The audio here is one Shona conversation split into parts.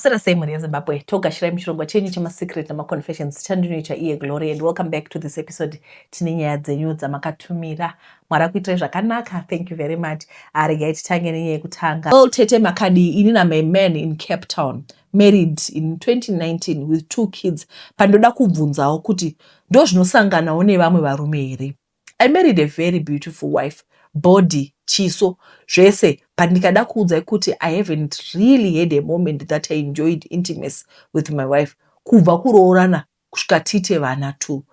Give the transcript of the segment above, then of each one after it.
Sera sei mhuri yeZimbabwe, togashirai muchirongwa chenyu chemasecret nemaconfessions chandinoita iye Glory, and welcome back to this episode. Tine nyaya dzenyu dzamakatumira. Mwari akuitirai zvakanaka. Thank you very much. Ah, regai titange nenyaya yekutanga. Well, tete makadii? Ini am a man in Cape Town, married in 2019 with two kids. Pandoda kubvunzawo kuti ndozvinosanganawo nevamwe varume here? I married a very beautiful wife, body, chiso, zvese, but ndikada kuudzai kuti I haven't really had a moment that I enjoyed intimacy with my wife kubva kuroorana kusvika tiite vana two.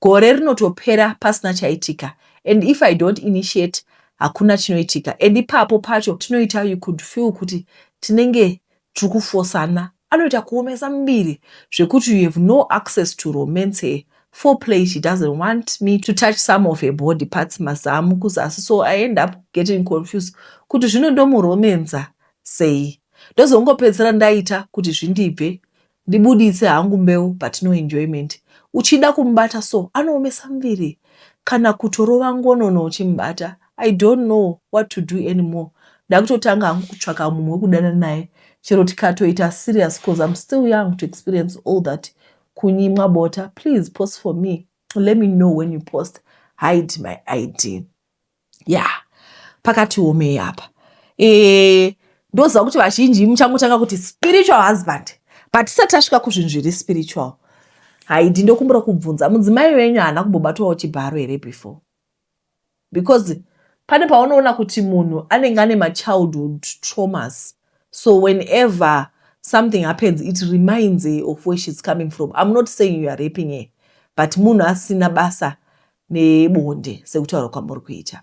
Gore rinotopera pasina chaitika, and if I don't initiate hakuna chinoitika, and ipapo pacho tinoita you could feel kuti tinenge tiri kufosana. Anoita kuomesa muviri zvekuti you have no access to romance her foreplay. She doesn't want me to touch some of her body parts, mazamu, kuzasi, so I end up getting confused kuti zvino ndomuromenza sei. Ndozongopedzisira ndaita kuti zvindibve, ndibuditse hangu mbeu, but no enjoyment. Uchida kumubata so anoomesa muviri, kana kutorova ngonono uchimubata. I don't know what to do anymore. Ndakutotanga hangu kutsvaka mumwe wekudana naye, chero tikatoita serious, 'cause I'm still young to experience all that kunyimwa bota. Please post for me. Let me know when you post. Hide my ID. Yeah, pakati omei apa. Ndoziva kuti vazhinji muchangotanga kuti spiritual husband, but tisati tasvika kuzvinhu zviri spiritual, haidi ndokumbura kubvunza, mudzimai wenyu haana kumbobatwawo chibharo here before? Because pane paunoona kuti munhu anenge ane machildhood traumas, so whenever something happens it reminds her of where she's coming from. I'm not saying you are raping her, but munhu asina basa nebonde sekutaura kwamuri kuita,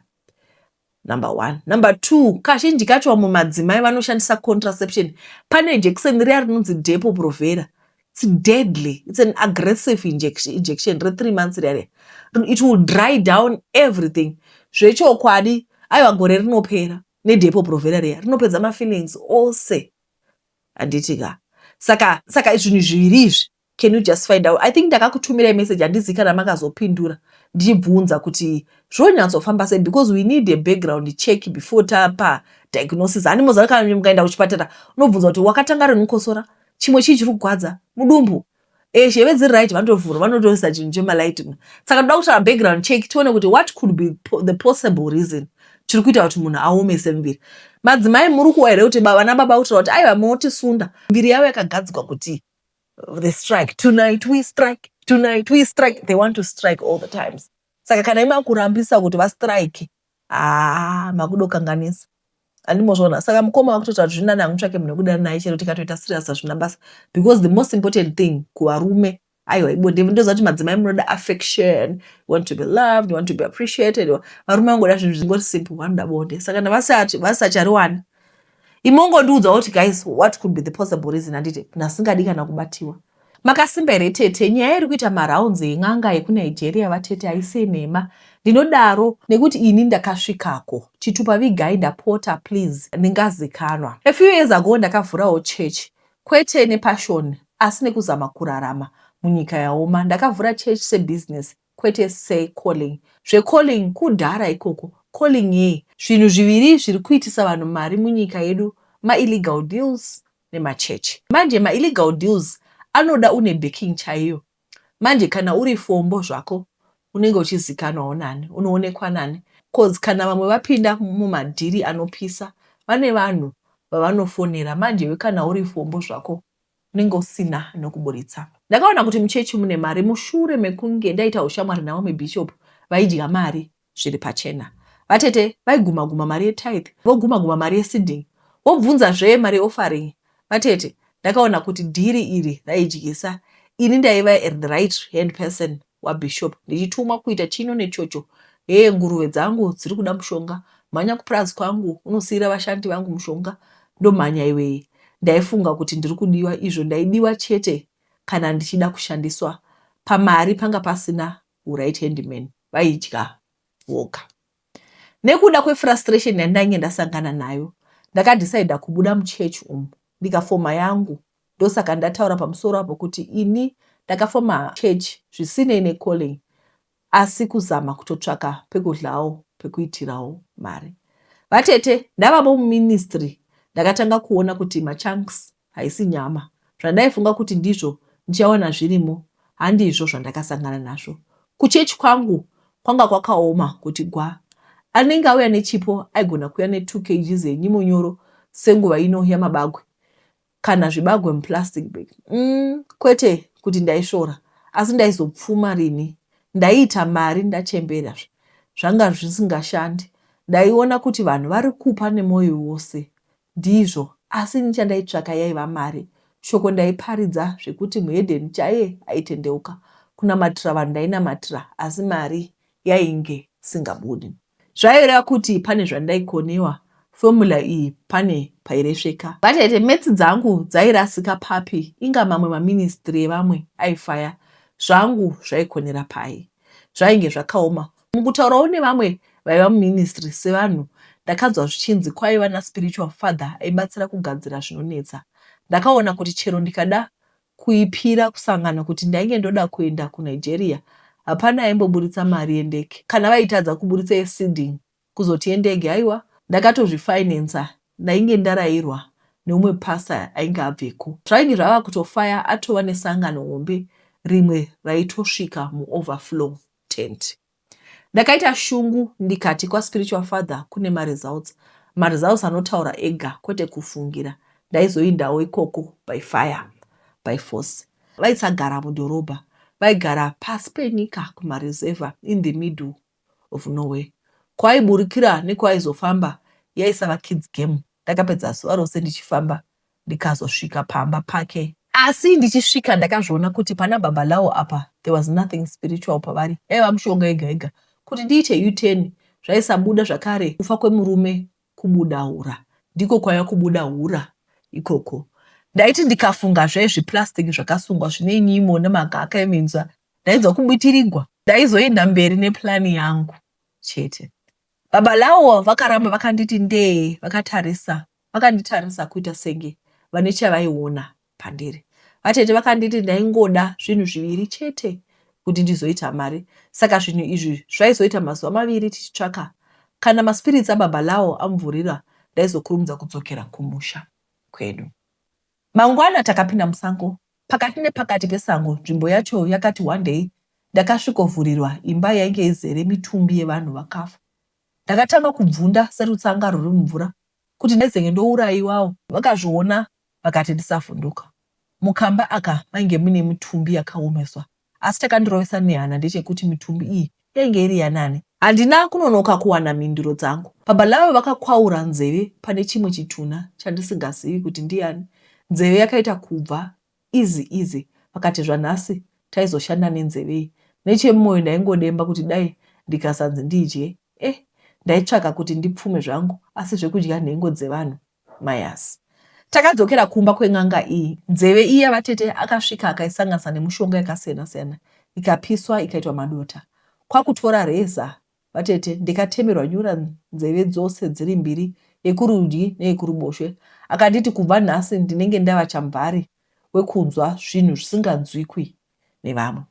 number one. Number two, kazhinji kacho vamwe madzimai vanoshandisa contraception. Pane jekiseni riya rinonzi Depo Provera. It's deadly, it's an aggressive injection re3 months riya riya. It will dry down everything zvechokwadi. Aiwa, gore rinopera neDepo Provera riya, rinopedza mafeelings ose, handiti ka? Saka zvinhu zviviri izvi, can you just find out? I think ndakakutumirai message, handizivi kana makazopindura, ndichibvunza kuti zvonyatsofamba sei, because we need a background check before tapa diagnosis. Hani moziva kana mukaenda kuchipatara unobvunza kuti wakatanga rini kukosora, chimwe chii chiri kugwadza mudumbu, zheve dziri right, vanotovhura, vanotoisa chinhu chemalight. Saka toda kutaura background check, tione kuti what could be the possible reason chiri kuita kuti munhu aomese muviri. Madzimai, muri kuwa here kuti vana baba kutaura kuti aiwa, munotisunda, miviri yavo yakagadzirwa kuti they strike tonight, we strike tonight, we strike. They want to strike all the times. Saka kana imakurambisa kuti vastrike, haa, makudokanganisa, handimozviona. Saka mukoma wakutotaura kuti zvinani hangutsvake munhu wekudana naye, chero tikatoita serious hazvina basa, because the most important thing kuvarume aiwa ibonde. Ndoziva kuti madzimai munoda affection, you want to be loved, you want to be appreciated. Varume vangoda zvinhu zvingori simple, vanoda bonde. Saka navasachariwani, imongondiudza kuti guys, what could be the possible reason, handiti? Nasingadi kana kubatiwa. Makasimba here tete? Nyaya iri kuita marounds en'anga yekuNigeria, vatete, haisi nhema. Ndinodaro nekuti ini ndakasvikako. Chitupa vigai ndapota, please, ndingazikanwa. A few years ago ndakavhurawo church, kwete nepassion asi nekuzama kurarama munyika yaoma. Ndakavhura church sebusiness, kwete secalling. Zvecalling kudhara ikoko. Calling yei? Zvinhu zviviri zviri kuitisa vanhu mari munyika yedu, maillegal deals nemachechi. Manje maillegal deals anoda une backing chaiyo. Manje kana uri fombo zvako, unenge uchizikanwawo nani, unoonekwa nani? 'Cause kana vamwe vapinda mumadhiri anopisa, vane vanhu vavanofonera. Manje kana uri fombo zvako, unenge usina nokuburitsa. Ndakaona kuti muchechi mune mari mushure mekunge ndaita ushamwari navamwe bishop vaidya mari zviri pachena. Vatete, vaiguma-guma mari yetithe, voguma-guma mari yeseeding, vobvunzazve mari yeoffering. Vatete, ndakaona kuti dhiri iri raidyisa. Ini ndaiva the right hand person wabishop, ndichitumwa kuita chino nechocho. Hee, nguruve dzangu dziri kuda mushonga, mhanya kupurazi kwangu unosiyira vashandi vangu mushonga. Ndomhanya iwei. Ndaifunga kuti ndiri kudiwa, izvo ndaidiwa chete kana ndichida kushandiswa. Pamari panga pasina right hand man, vaidya voga. Nekuda kwefrustration yandainge ndasangana nayo, ndakadhisaidha kubuda muchechi umu, ndikafoma yangu. Ndosaka ndataura pamusoro apo kuti ini ndakafoma church zvisinei necalling, asi kuzama kutotsvaka pekudlawo, pekuitirawo mari. Vatete, ndavamo muministry, ndakatanga kuona kuti machunks haisi nyama. Zvandaifunga kuti ndizvo ndichawana zvirimo handizvo zvandakasangana nazvo. Kuchechi kwangu kwanga kwakaoma kuti gwa. Anenge auya nechipo aigona kuuya ne 2 kgs yenyimo nyoro senguva ino yamabagwe kana zvibagwe muplastic bag. Mm, kwete kuti ndaisvora asi ndaizopfuma rini. Ndaiita mari ndachembera zvanga zvisingashandi. Ndaiona kuti vanhu vari kupa nemwoyo wose Ndizvo, asi ini chandaitsvaka yaiva mari. Shoko ndaiparidza zvekuti muhedheni chaiye aitendeuka. Kunamatira vanhu ndainamatira asi mari yainge singabudi. Zvaireva kuti pane zvandaikonewa, formula iyi pane pairesveka. Vatete, maths dzangu dzairasika papi inga mamwe maministry evamwe aifaya, zvangu zvaikonera pai? Zvainge zvakaoma. Mukutaurawo nevamwe vaiva muministry sevanhu ndakanzwa zvichinzi kwaiva naspiritual father aibatsira kugadzira zvinonetsa. Ndakaona kuti chero ndikada kuipira kusangano kuti ndainge ndoda kuenda kuNigeria hapana aimboburitsa mari yendege. Kana vaitadza kuburitsa yeseeding kuzoti yendege haiwa. Ndakatozvifinancer ndainge ndarairwa neumwe pastor ainge abveko. Zvainge zvava kutofaya atova nesangano hombe rimwe raitosvika muoverflow tent. Ndakaita shungu ndikati kwaspiritual father kune maresults. Maresults anotaura ega kwete kufungira. Ndaizoindawo ikoko by fire by force. Vaisagara mudhorobha vaigara pasi penyika kumaruzevha in the middle of nowhere. Kwaaiburikira nekwaaizofamba yaisava kids game. Ndakapedza zuva rose ndichifamba ndikazosvika pamba pake. Asi ndichisvika ndakazviona kuti pana Babalawo apa there was nothing spiritual pavari yaiva mishonga yega yega. Kuti ndiite U-turn zvaisabuda zvakare kufa kwemurume kubuda hura ndiko kwaiva kubuda hura ikoko. Ndaiti ndikafunga zve zviplastic zvakasungwa zvine nyimo nemagaka eminzwa ndainzwa kubitirigwa. Ndaizoenda mberi neplan yangu chete. Babalawo vakaramba vakanditi ndee vakatarisa vakanditarisa kuita senge vane chavaiona pandiri. Vatete vakanditi ndaingoda zvinhu zviviri chete kuti ndizoita mari saka zvinhu izvi zvaizoita mazuva maviri tichitsvaka. Kana maspirits aBabalawo amuvhurira ndaizokurumidza kudzokera kumusha kwedu. Mangwana takapinda musango. Pakati nepakati pesango nzvimbo yacho yakati wandei ndakasvikovhurirwa imba yainge izere mitumbi yevanhu vakafa. Ndakatanga kubvunda serutsanga rwuri mumvura kuti ndaizenge ndouraiwawo. Vakazviona vakati ndisavhunduka. Mukamba aka mainge muine mitumbi yakaomeswa asi chakandirovesa nehana ndechekuti mitumbi iyi yainge iri yanani. Handina kunonoka kuwana mhinduro dzangu. Baba Lawe vakakwaura nzeve pane chimwe chitunha chandisingazivi kuti ndiyani. Nzeve yakaita kubva easy easy vakati zvanhasi taizoshanda nenzeve iyi. Nechemumoyo ndaingodemba kuti dai ndikasanzi ndidye. Eh ndaitsvaka kuti ndipfume zvangu asi zvekudya nhengo dzevanhu mayas. Takadzokera kumba kwen'anga iyi. Nzeve iya vatete akasvika akaisanganisa nemushonga yakasiyana siyana ikapiswa ikaitwa madota. Kwakutora reza vatete ndikatemerwa nyora nzeve dzose dziri mbiri yekurudyi neyekuruboshwe. Akanditi kubva nhasi ndinenge ndava chamvari wekunzwa zvinhu zvisinganzwikwi nevamwe.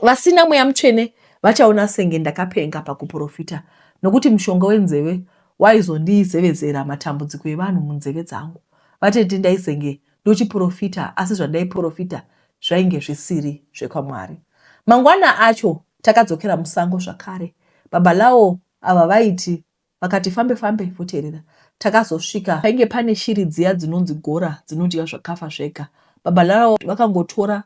Vasina mweya mutsvene vachaona senge ndakapenga pakuporofita nokuti mushonga wenzeve waizondizevezera matambudziko evanhu munzeve dzangu. Vatete ndaizenge ndochiporofita asi zvandaiporofita zvainge zvisiri zvekwaMwari. Mangwana acho takadzokera musango zvakare. Babalawo ava vaiti vakati fambe fambe voterera. Takazosvika painge pane shiri dziya dzinonzi gora dzinodya zvakafa zvega. Babalawo vakangotora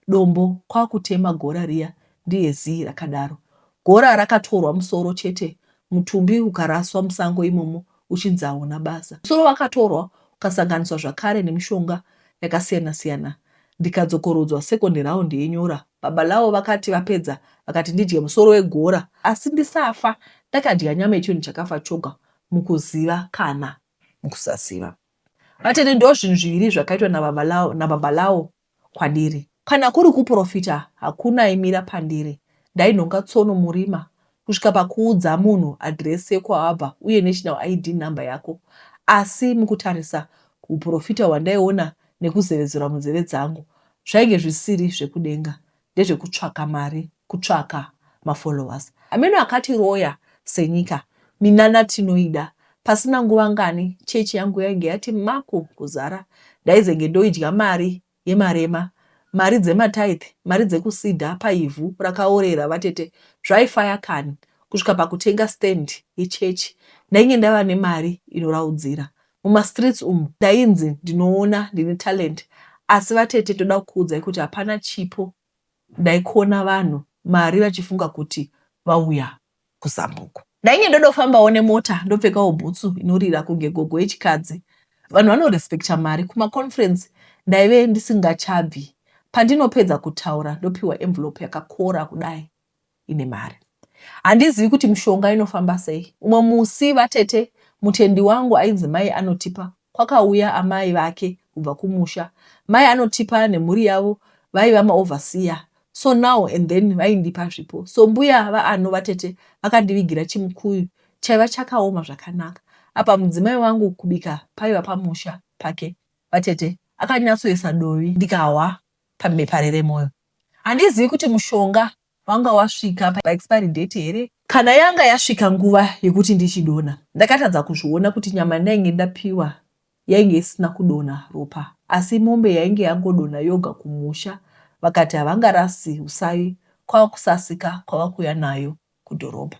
dombo kwakutema gora riya ndiye zii rakadaro. Gora rakatorwa musoro chete mutumbi ukaraswa musango imomo uchinzi hauna basa. Musoro wakatorwa ukasanganiswa zvakare nemishonga yakasiyana siyana ndikadzokorodzwa second round yenyora. Baba Lawo vakati vapedza vakati ndidye musoro wegora asi ndisafa ndakadya nyama yechinhu chakafa choga mukuziva kana mukusaziva. Vatete ndozvinhu zviviri zvakaitwa nababa Lawo kwandiri. Kana kuri kuporofita hakuna aimira pandiri. Ndainhonga tsono murima kusvika pakuudza munhu address yekwawabva uye national ID number yako. Asi mukutarisa huporofita hwandaiona nekuzevezerwa munzeve dzangu zvainge zvisiri zvekudenga ndezvekutsvaka mari kutsvaka mafollowers. Hameno akatiroya senyika minana tinoida. Pasina nguva ngani church yangu yainge yati maku kuzara. Ndaizenge ndoidya mari. yemarema, mari dzematithe, mari dzekusidha paivhu rakaorera vatete zvaifaya kani kusvika pakutenga stand yechechi ndainge ndava nemari inoraudzira. Mumastreets umu ndainzi ndinoona ndine talent asi vatete ndoda kukuudzai kuti hapana chipo ndaikona vanhu mari vachifunga kuti vauya kuzambuko. Ndainge ndodofambawo nemota ndopfekawo bhutsu inorira kunge gogo yechikadzi. Vanhu vanorespecta mari. Kumaconference ndaive ndisingachabvi. Pandinopedza kutaura ndopiwa envelope yakakora kudai ine mari. Handizivi kuti mishonga inofamba sei. Umwe musi vatete, mutendi wangu ainzi mai Anotipa kwakauya amai vake kubva kumusha. Mai Anotipa nemhuri yavo vaiva maoverseer so now and then vaindipa zvipo. So mbuya vaAno vatete vakandivigira chimukuyu chaiva chakaoma zvakanaka. Apa mudzimai wangu kubika paiva pamusha pake vatete akanyatsoisa dovi ndikahwa parere moyo. Handizivi kuti mushonga wanga wasvika paexpiry date here kana yanga yasvika nguva yekuti ndichidonha. Ndakatadza kuzviona kuti nyama yandainge ndapiwa yainge isina kudonha ropa asi mombe yainge yangodonha yoga kumusha vakati havangarasi usavi kwava kusasika kwava kuuya nayo kudhorobha.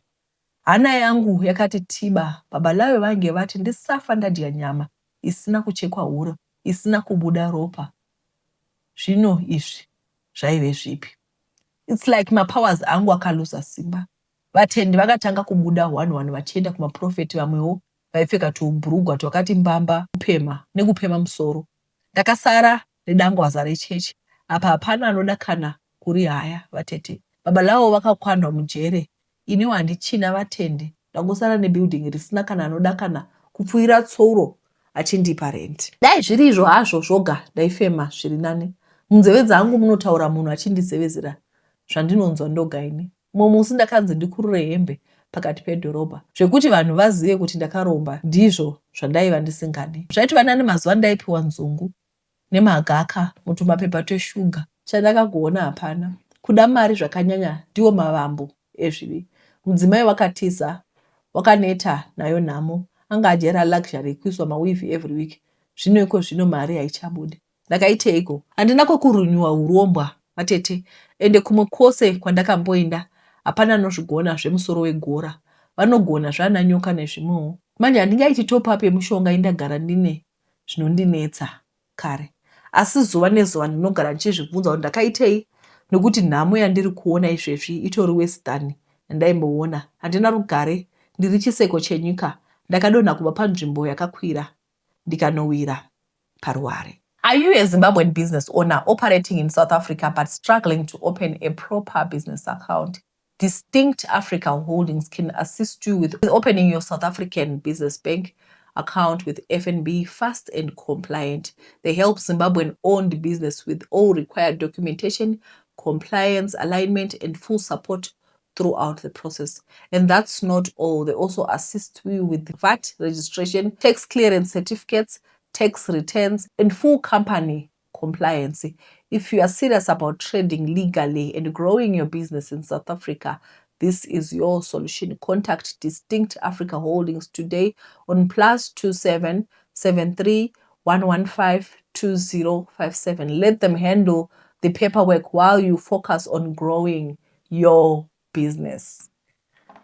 Hana yangu yakati tiba, baba Lawe vainge vati ndisafa ndadya nyama isina kuchekwa huro isina kubuda ropa zvino izvi zvaive zvipi? It's like mapowers angu akaluza simba. Vatendi vakatanga kubuda one one vachienda kumapurofeti vamwewo vaipfeka tubhurugwa twakati mbamba kupema nekupema musoro. Ndakasara nedangwaza rechechi apa hapana anoda kana kurihaya vatete. Baba Lawo vakakwandwa mujere iniwo handichina vatendi ndangosara nebuilding risina kana anoda kana kupfuira tsoro achindipa rent. Dai zviri izvo hazvo zvoga ndaifema zviri nani. Munzeve dzangu munotaura munhu achindizevezera zvandinonzwa ndoga ini. Mumwe musi ndakanzi ndikurure hembe pakati pedhorobha zvekuti vanhu vazive kuti ndakaromba ndizvo zvandaiva ndisingadi. Zvaitova nani mazuva andaipiwa nzungu nemagaka mutumapepa tweshuga. Chandakagona hapana. Kuda mari zvakanyanya ndiwo mavambo ezvivi. Mudzimai wakatiza wakaneta nayo nhamo. Anga ajaira luxury yekuiswa maweave every week zvino ikozvino mari haichabude. Ndakaiteiko? Handina kwekurunyuwa hurombwa vatete ende kumwe kwose kwandakamboenda hapana anozvigona zvemusoro wegora. Vanogona zvana nyoka nezvimwewo. Manje handingaiti top up yemushonga indagara ndine zvinondinetsa kare. Asi zuva nezuva ndinogara ndichizvibvunza kuti ndakaitei nekuti nhamo yandiri kuona izvezvi itori worse than yandaimboona. Handina rugare, ndiri chiseko chenyika. Ndakadonha kubva panzvimbo yakakwira ndikanowira paruware. Are you a Zimbabwean business owner operating in South Africa but struggling to open a proper business account? Distinct Africa Holdings can assist you with opening your South African business bank account with FNB fast and compliant. They help Zimbabwean owned business with all required documentation, compliance, alignment, and full support throughout the process. And that's not all. They also assist you with VAT registration, tax clearance certificates, tax returns, and full company compliance. If you are serious about trading legally and growing your business in South Africa, this is your solution. Contact Distinct Africa Holdings today on +27 73 115 2057. Let them handle the paperwork while you focus on growing your business.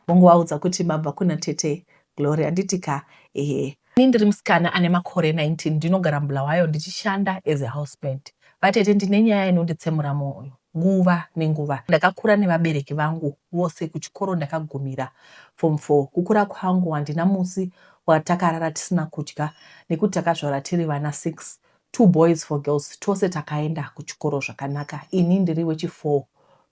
Mongovaudza kuti mabva kuna tete Glory handiti ka ehe. Ini ndiri musikana ane makore 19 ndinogara muBulawayo ndichishanda as a housemaid. Vatete ndine nyaya inonditsemura moyo nguva nenguva. Ndakakura nevabereki vangu vose kuchikoro ndakagumira form 4. Kukura kwangu handina musi watakarara tisina kudya nekuti takazvara tiri vana 6 two boys four girls tose takaenda kuchikoro zvakanaka ini ndiri wechi 4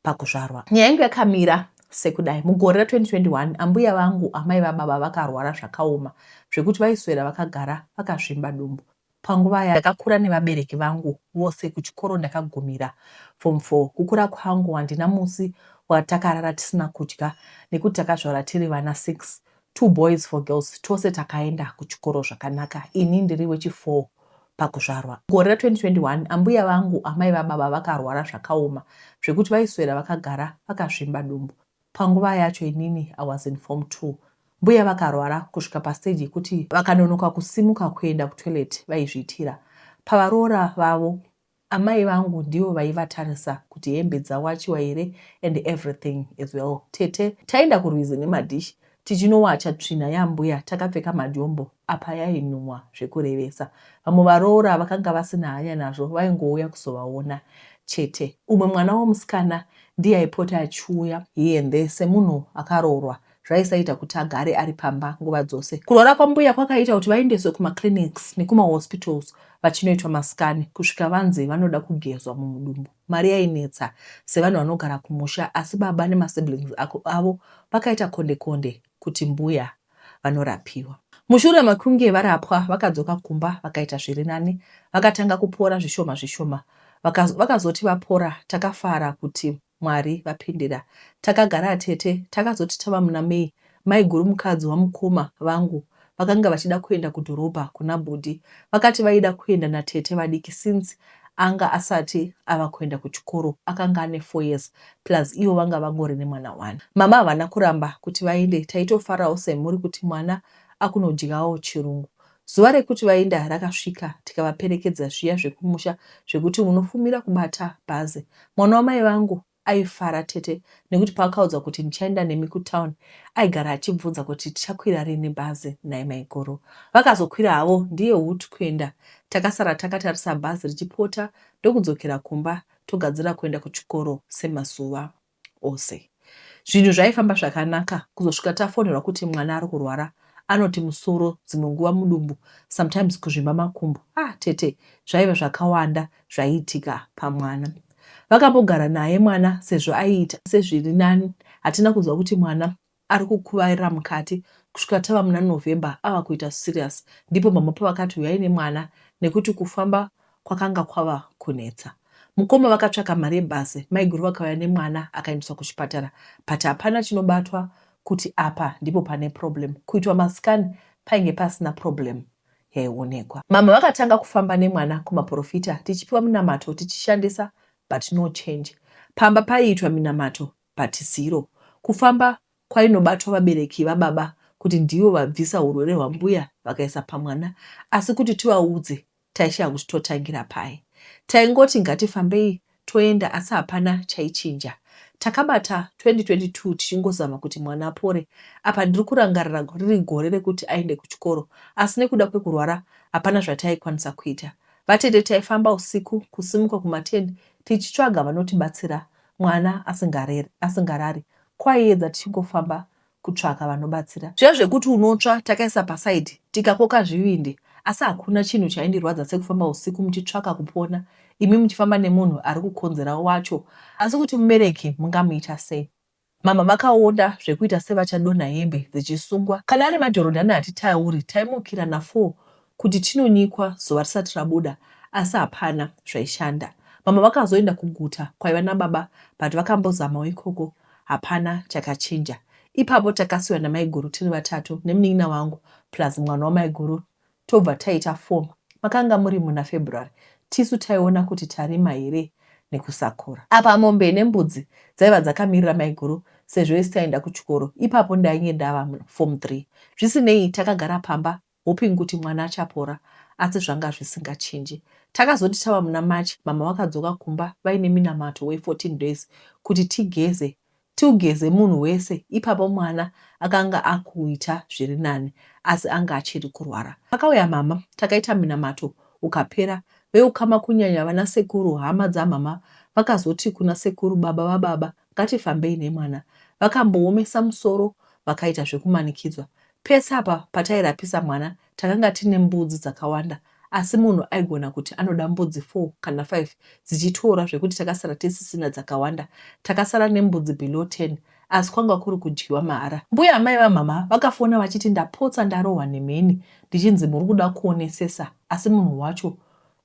pakuzvarwa. Nyaya yangu yakamira sekudai, mugore ra2021 ambuya vangu amai vababa vakarwara zvakaoma zvekuti vaiswera vakagara vakazvimba dumbu. Panguva ya. Ndakakura nevabereki vangu vose kuchikoro ndakagumira form 4. Kukura kwangu handina musi watakarara tisina kudya nekuti takazvara tiri vana 6 two boys four girls tose takaenda kuchikoro zvakanaka ini ndiri wechi 4 pakuzvarwa. Gore ra2021 ambuya vangu amai vababa vakarwara zvakaoma zvekuti vaiswera vakagara vakazvimba dumbu. Panguva yacho inini I was in form 2. Mbuya vakarwara kusvika pastage yekuti vakanonoka kusimuka kuenda kutoilet vaizviitira. Pavaroora vavo. Amai vangu ndivo vaivatarisa kuti hembe dzawachiwa here and everything as well. Tete taenda kurwizi nemadhishi tichinowacha tsvina yaambuya takapfeka madyombo apa yainhuhwa zvekurevesa. Vamwe varoora vakanga vasina hanya nazvo vaingouya kuzovaona chete. Umwe mwana wemusikana ndiye aipota achiuya here and there semunhu akaroorwa zvaisaita kuti agare ari pamba nguva dzose. Kurwara kwambuya kwakaita kuti vaendeswe kumaclinics nekumahospitals vachinoitwa mascan kusvika vanzi vanoda kugezwa mumudumbu. Mari yainetsa sevanhu vanogara kumusha asi baba nemasiblings avo vakaita konde konde kuti mbuya vanorapiwa. Mushure mekunge varapwa vakadzoka kumba vakaita zviri nani. Vakatanga kupora zvishoma zvishoma. Vakazoti vapora takafara kuti Mwari vapindira. Takagara atete takazoti tava muna May maiguru mukadzi wamukoma vangu vakanga vachida kuenda kudhorobha kuna bhudhi. Vakati vaida kuenda natete vadiki since anga asati ava kuenda kuchikoro akanga ane four years plus ivo vanga vangori nemwana one. Mama havana kuramba kuti vaende taitofarawo semhuri kuti mwana akunodyawo chirungu. Zuva rekuti vaenda rakasvika tikavaperekedza zviya zvekumusha zvekuti unofumira kubata bhazi. Mwana wamai vangu aifara tete nekuti paakaudzwa kuti ndichaenda nemi kutown aigara achibvunza kuti tichakwira rini bhazi nhai maiguru. Vakazokwira havo ndiye hutu kuenda. Takasara takatarisa bhazi richipota ndokudzokera kumba togadzira kuenda kuchikoro semazuva ose. Zvinhu zvaifamba zvakanaka kuzosvika tafonerwa kuti mwana ari kurwara. Anoti musoro, dzimwe nguva mudumbu, sometimes kuzvimba makumbo. Ah tete, zvaiva zvakawanda zvaiitika pamwana. Vakambogara naye mwana sezvo aiita sezviri nani. Hatina kunzwa kuti mwana ari kukuvarira mukati kusvika tava muna November ava kuita serious ndipo mama pavakati huyai nemwana nekuti kufamba kwakanga kwava kunetsa. Mukoma vakatsvaka mari yebhazi maiguru vakauya nemwana akaendeswa kuchipatara but hapana chinobatwa kuti apa ndipo pane problem. Kuitwa mascan painge pasina problem yaionekwa. Mama vakatanga kufamba nemwana kumaporofita tichipiwa minamato tichishandisa but no change. Pamba paiitwa minamato but zero. Kufamba kwainobatwa vabereki vababa kuti ndivo vabvisa hurwere hwambuya vakaisa pamwana asi kuti tivaudze taishaya kuti totangira pai. Taingoti ngatifambei toenda asi hapana chaichinja. Takabata 2022 tichingozama kuti mwana apore apa ndiri kurangarira riri gore rekuti aende kuchikoro asi nekuda kwekurwara hapana zvataikwanisa kuita. Vatete taifamba usiku kusimuka kuma 10 tichitsvaga vanotibatsira mwana asingarari kwaiedza tichingofamba kutsvaka vanobatsira. Zviya zvekuti unotsva takaisa paside tikakoka zvivindi asi hakuna chinhu chaindirwadza sekufamba usiku muchitsvaka kupona imi muchifamba nemunhu arikukonzera wacho asi kuti mubereki mungamuita sei. Mhamha vakaonda zvekuita sevachadonha hembe dzichisungwa. Kana ari majorodhani hatitauri taimukira nafour kuti tinonyikwa zuva risati rabuda asi hapana zvaishanda. Mama vakazoenda kuguta kwaiva nababa but vakambozamawo ikoko hapana chakachinja. Ipapo takasiwa namaiguru tiri vatatu nemunin'ina wangu plus mwana wamaiguru tobva taita four. Makanga muri muna February tisu taiona kuti tarima here nekusakura. Apa mombe nembudzi dzaiva dzakamirira maiguru sezvo isu taienda kuchikoro ipapo ndainge ndava muform three. Zvisinei takagara pamba hoping kuti mwana achapora asi zvanga zvisingachinji. Takazoti tava muna March mama vakadzoka kumba vaine minamato we 14 days kuti tigeze tiugeze munhu wese ipapo mwana akanga akuita zviri nani asi anga achiri kurwara. Pakauya mama takaita minamato ukapera veukama kunyanya vana sekuru hama dzamama vakazoti kuna sekuru baba vababa ngatifambei nemwana. Vakamboomesa musoro vakaita zvekumanikidzwa. Pese apa patairapisa mwana takanga tine mbudzi dzakawanda asi munhu aigona kuti anoda mbudzi four kana five dzichitora zvekuti takasara tisisina dzakawanda. Takasara nembudzi below ten asi kwanga kuri kudyiwa mahara. Mbuya amai vamhamha vakafona vachiti ndapotsa ndarohwa nemheni ndichinzi muri kuda kuonesesa asi munhu wacho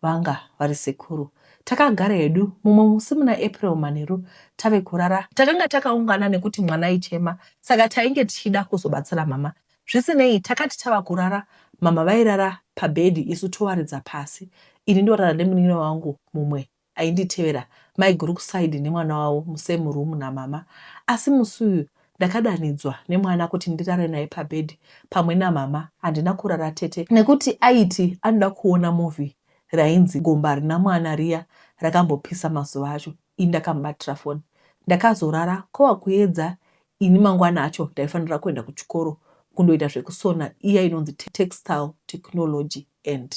Vanga vari sekuru. Takagara hedu mumwe musi muna April manheru tave kurara. Takanga takaungana nekuti mwana aichema saka tainge tichida kuzobatsira mama. Zvisinei takati tava kurara mama vairara pabed isu towaridza pasi. Ini ndorara nemunin'ina wangu mumwe ainditevera maiguru kuside nemwana wavo musame room namama. Asi musi uyu Ndakadanidzwa nemwana kuti ndirare naye pabed pamwe namama handina kurara tete nekuti aiti anoda kuona movie rainzi gomba rina mwana riya Rakambopisa mazuva acho ini ndakamubatira foni. Ndakazorara kwava kuedza ini mangwana acho ndaifanira kuenda kuchikoro kundoita zvekusona iya inonzi textile technology and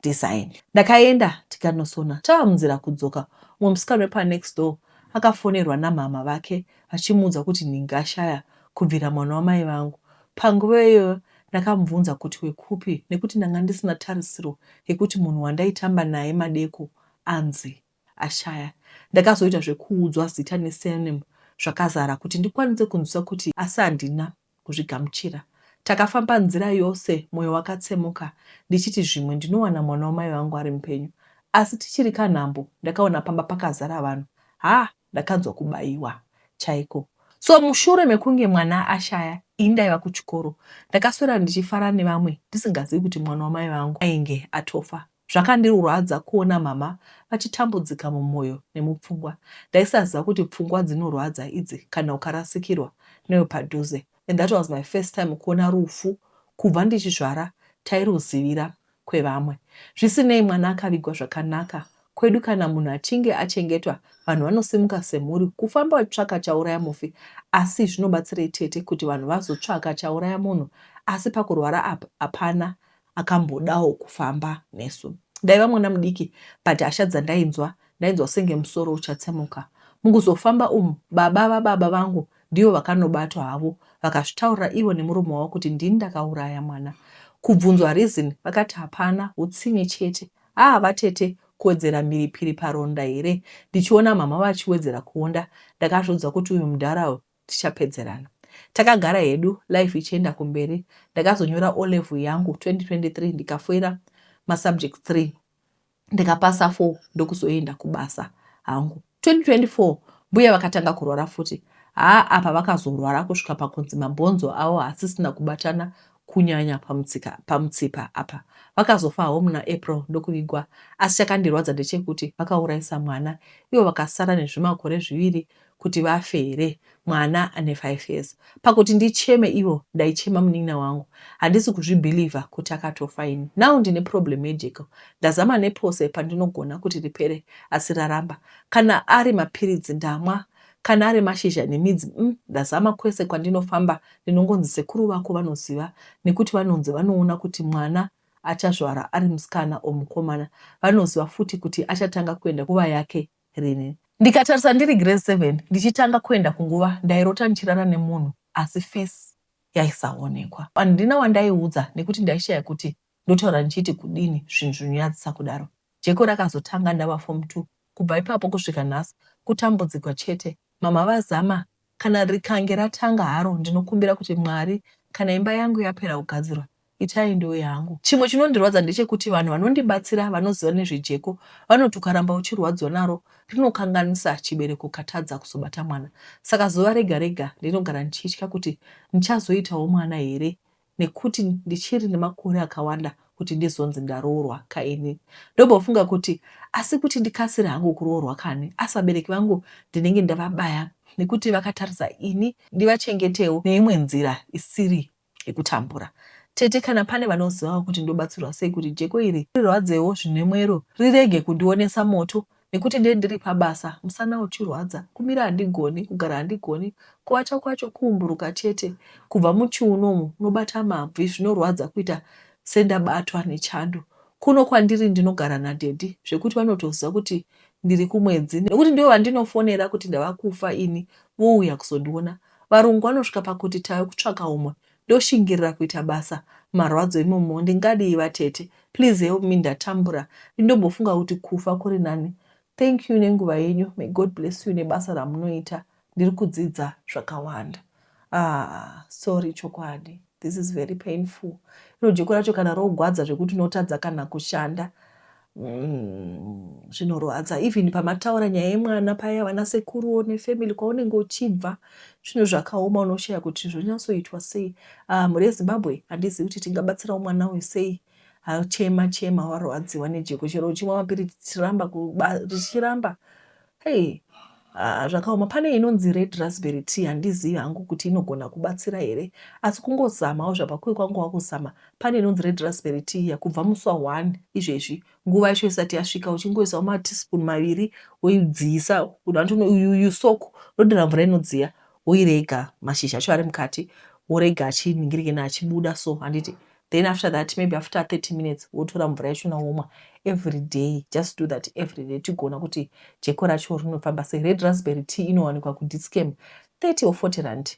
design. Ndakaenda tikanosona. Tava munzira kudzoka umwe musikana wepanext door akafonerwa namhamha vake vachimuudza kuti nhingi ashaya kubvira mwana wamai vangu. Panguva iyoyo ndakamubvunza kuti wekupi nekuti ndanga ndisina tarisiro yekuti munhu wandaitamba naye madeko anzi ashaya. Ndakazoita zvekuudzwa zita nesurname zvakazara kuti ndikwanise kunzwisa kuti asi handina kuzvigamuchira. Takafamba nzira yose moyo wakatsemuka ndichiti zvimwe ndinowana mwana wamai vangu ari mupenyu. Asi tichiri kanhambo ndakaona pamba pakazara vanhu. Haa ndakanzwa kubaiwa chaiko. So mushure mekunge mwana ashaya ini ndaiva kuchikoro. Ndakaswera ndichifara nevamwe ndisingazivi kuti mwana wamai vangu ainge atofa. Zvakandirwadza kuona mhamha vachitambudzika mumoyo nemupfungwa. Ndaisaziva kuti pfungwa dzinorwadza idzi kana ukarasikirwa newepadhuze and that was my first time kuona rufu kubva ndichizvara tairuzivira kwevamwe. Zvisinei mwana akavigwa zvakanaka. Kwedu kana munhu achinge achengetwa vanhu vanosimuka semhuri kufamba vachitsvaka chauraya mufi asi zvinobatsirei tete kuti vanhu vazotsvaka chauraya munhu asi pakurwara apa hapana akambodawo kufamba nesu. Ndaiva mwana mudiki but hasha dzandainzwa ndainzwa senge musoro uchatsemuka. Mukuzofamba umu baba vababa vangu ndivo vakanobatwa havo vakazvitaurira ivo nemuromo wavo kuti ndini ndakauraya mwana. Kubvunzwa reason vakati hapana, hutsinye chete. Haa vatete kuwedzera mhiripiri paronda here? Ndichiona mhamha vachiwedzera kuonda ndakazviudza kuti uyu mudhara uyu tichapedzerana. Takagara hedu life ichienda kumberi. Ndakazonyora O level yangu 2023 ndikafoira masubject 3 ndikapasa 4 ndokuzoenda kubasa hangu. 2024 mbuya vakatanga kurwara futi. Haa apa vakazorwara kusvika pakunzi mabhonzo avo haasisina kubatana kunyanya pamutsika pamutsipa apa. Vakazofa havo muna April ndokuvigwa asi chakandirwadza ndechekuti vakauraisa mwana ivo vakasara nezvimakore zviviri kuti vafe here mwana ane 5 years. Pakuti ndicheme ivo ndaichema munin'ina wangu. Handisi kuzvibeliever kuti akatofa ini. Now ndine problem yejeko. Ndazama nepose pandinogona kuti ripere asi raramba. Kana ari mapiritsi ndamwa kana ari mashizha nemidzi umm ndazama kwese kwandinofamba ndinongonzi sekuru vako vanoziva nekuti vanonzi vanoona kuti mwana achazvara ari musikana or mukomana. Vanoziva futi kuti achatanga kuenda nguva yake rini. Ndikatarisa ndiri grade seven ndichitanga kuenda kunguva ndairota ndichirara nemunhu asi face yaisaonekwa. Handina wandaiudza nekuti ndaishaya kuti ndotaura ndichiti kudini zvinhu zvinonyadzisa kudaro. Jeko rakazotanga ndava form two kubva ipapo kusvika nhasi kutambudzikwa chete. Mhamha vazama kana rikange ratanga haro ndinokumbira kuti Mwari kana imba yangu yapera kugadzirwa Itai ndiuye hangu. Chimwe chinondirwadza ndechekuti vanhu vanondibatsira vanoziva nezvejeko vanoti ukaramba uchirwadziwa naro rinokanganisa chibereko ukatadza kuzobata mwana. Saka zuva rega rega ndinogara ndichitya kuti ndichazoitawo mwana here nekuti ndichiri nemakore akawanda kuti ndizonzi ndaroorwa kaini. Ndombofunga kuti asi kuti ndikasire hangu kuroorwa kani asi vabereki vangu ndinenge ndavabaya nekuti vakatarisa ini ndivachengetewo neimwe nzira isiri yekutambura. Tete kana pane vanozivawo kuti ndobatsirwa sei kuti jeko iri rirwadzewo zvine mwero rirege kundionesa moto nekuti ndee ndiri pabasa musana uchirwadza kumira handigoni kugara handigoni kuvata kwacho kuumburuka chete kubva muchiuno umu unobata mabvi zvinorwadza kuita sendabatwa nechando kuno kwandiri ndinogara nadaddy zvekuti vanotoziva kuti ndiri kumwedzi nekuti ndivo vandinofonera kuti ndava kufa ini vouya kuzondiona Varungu vanosvika pakuti tave kutsvaka umwe ndoshingirira kuita basa marwadzo imomo ndingadii vatete please help me ndatambura ndindombofunga kuti kufa kuri nani thank you nenguva yenyu may God bless you nebasa ramunoita ndiri kudzidza zvakawanda ah sorry chokwadi this is very painful iro jeko racho kana rogwadza zvekuti unotadza kana kushanda Zvinorwadza even pamataura nyaya yemwana paya vana sekuruwo nefamily kwaunenge uchibva zvinhu zvakaoma unoshaya kuti zvonyatsoitwa sei. Ah, mhuri yeZimbabwe handizivi kuti tingabatsirawo mwana uyu sei. Chema chema warwadziwa nejeko chero uchimwa mapiritsi richiramba richiramba. Hey. Ah, zvakaoma. Pane inonzi red raspberry tea, handizivi hangu kuti inogona kubatsira here, asi kungozamawo zvapakuve kwangu wakuzama. Pane inonzi red raspberry tea iya, kubva musi wa1 izvezvi, nguva yacho isati yasvika, uchingoisawo mateaspoon 2 woidziisa, you soak, wodira mvura inodziya, woirega mashizha acho ari mukati, worega achiningirikena achibuda so, handiti? Then after that, maybe after 30 minutes, wotora mvura yachona womwa every day. Just do that every day, tigoona kuti jeko racho rinofamba sei. Red raspberry tea inowanikwa kuDischem, 30 or 40 rand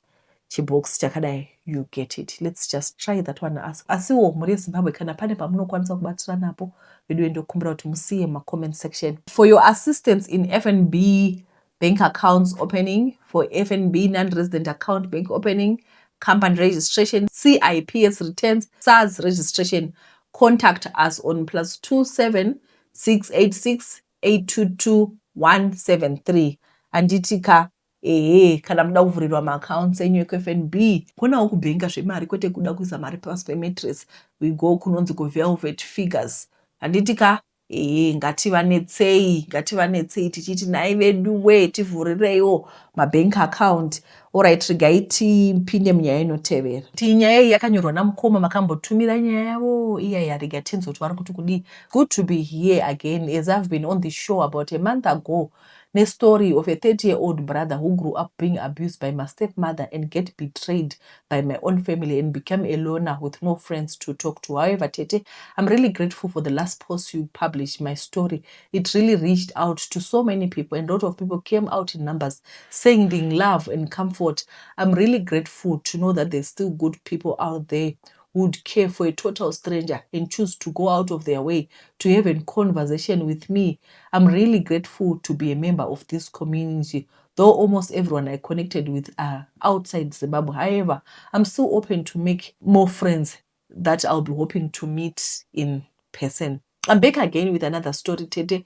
chibox chakadai, you get it. Let's just try that one. Asiwo mhuri yeZimbabwe, kana pane pamunokwanisa kubatsira napo, vedu ndokumbira kuti musiye macomment section. For your assistance in FNB bank accounts opening, for FNB non-resident account bank opening, company registration, CIPS returns, SARS registration, contact us on +27 686 822 173, handiti ka? Ehe, kana muda kuvhurirwa maaccounts enyu ekuFNB, kuonawo kubhenga zvemari, kwete kuda kuisa mari pasi pemattress, we go kunonzi kuVelvet Figures, handiti ka? Ehe, ngativanetsei, ngativanetsei tichiti, "Nhai vedu we, tivhurireiwo mabank account." Alright, regai tipinde munyaya inotevera. Ti nyaya iyi yakanyorwa namukoma makambotumira nyaya yavo iyaya. Rega tinzwe kuti vari kuti kudii. Good to be here again, as I've been on the show about a month ago nestory of a 30-year-old brother who grew up being abused by my stepmother and get betrayed by my own family and became a loner with no friends to talk to. However, Tete, I'm really grateful for the last post you published, my story. It really reached out to so many people, and a lot of people came out in numbers sending love and comfort. I'm really grateful to know that there's still good people out there who would care for a total stranger and choose to go out of their way to have a conversation with me. I'm really grateful to be a member of this community, though almost everyone I connected with are outside Zimbabwe. However, I'm still open to make more friends that I'll be hoping to meet in person. I'm back again with another story, Tete,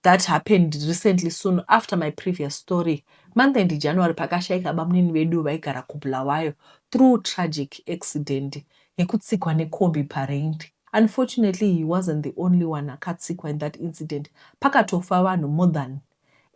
that happened recently, soon after my previous story. Month end January, pakashayika bamunini vedu vaigara kuBulawayo through tragic accident yekutsikwa nekombi parank. Unfortunately, he wasn't the only one akatsikwa in that incident. Pakatofa vanhu more than